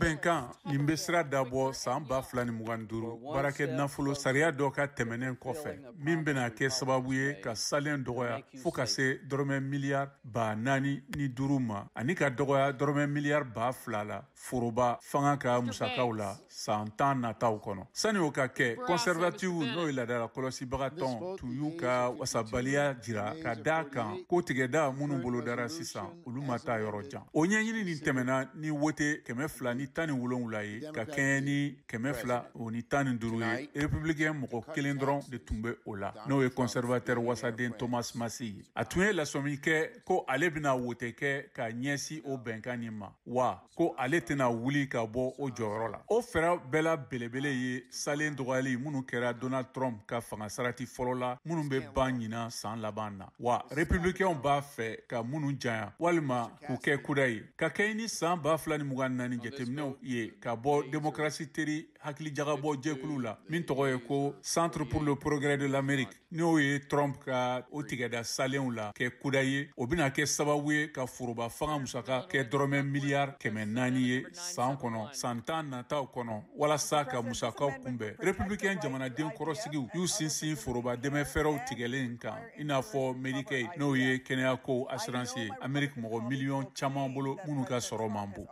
Bɛnkan nin bɛ sira dabɔ san 2025 baarakɛ nafolo sariya dɔ ka tɛmɛnen kɔfɛ, min bɛna kɛ sababu ye ka salen dɔgɔya fo ka se dɔrɔmɛ miliyari 4005 ma, ani ka dɔgɔya dɔrɔmɛ miliyari 2000 la foroba fanga ka musakaw la san 10 nataw kɔnɔ. Sani o ka kɛ, conservative, n'o ye laadala kɔlɔsibaga tɔn, tun y'u ka wasabaliya jira ka da kan ko tigɛda minnu bolodara sisan, olu ma taa yɔrɔ jan. O ɲɛɲini nin tɛmɛna ni wote 217 ye ka kɛɲɛ ni 215 ye. Républicain mɔgɔ kelen dɔrɔn de tun bɛ o la, n'o ye conservateur wasaden Thomas Massie ye. A tun ye lasɔmi kɛ ko ale bɛna wote kɛ ka ɲɛsin o bɛnkan nin ma, wa ko ale tɛna wuli ka bɔ o jɔyɔrɔ la. O fɛɛrɛ bɛɛ la belebele ye salen dɔgɔyali minnu kɛra Donald Trump ka fanga sarati fɔlɔ la, minnu bɛ ban ɲinan san laban na, wa républicainw b'a fɛ ka minnu janya walima k'u kɛ kuda ye. Ka kɛɲɛ ni san 2024 jateminɛw ye ka bɔ démocratie teri hakilijagabɔ jɛkulu la min tɔgɔ ye ko Centre pour le progrès de l'Amérique, n'o ye Trump ka o tigɛda salenw la kɛ kuda ye, o bɛna kɛ sababu ye ka foroba fanga musaka kɛ dɔrɔmɛ miliyari 400 ye san kɔnɔ, san 10 nataw kɔnɔ, walasa ka musakaw kunbɛn. Républicain jamanaden kɔrɔsigiw y'u sinsin foroba dɛmɛ fɛɛrɛw tigɛlen kan, i n'a fɔ Medicaid, n'o ye kɛnɛyako assurance ye Amérique mɔgɔ miliyɔn caman bolo minnu ka sɔrɔ man bon.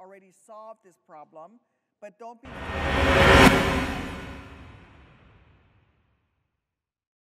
But don't be.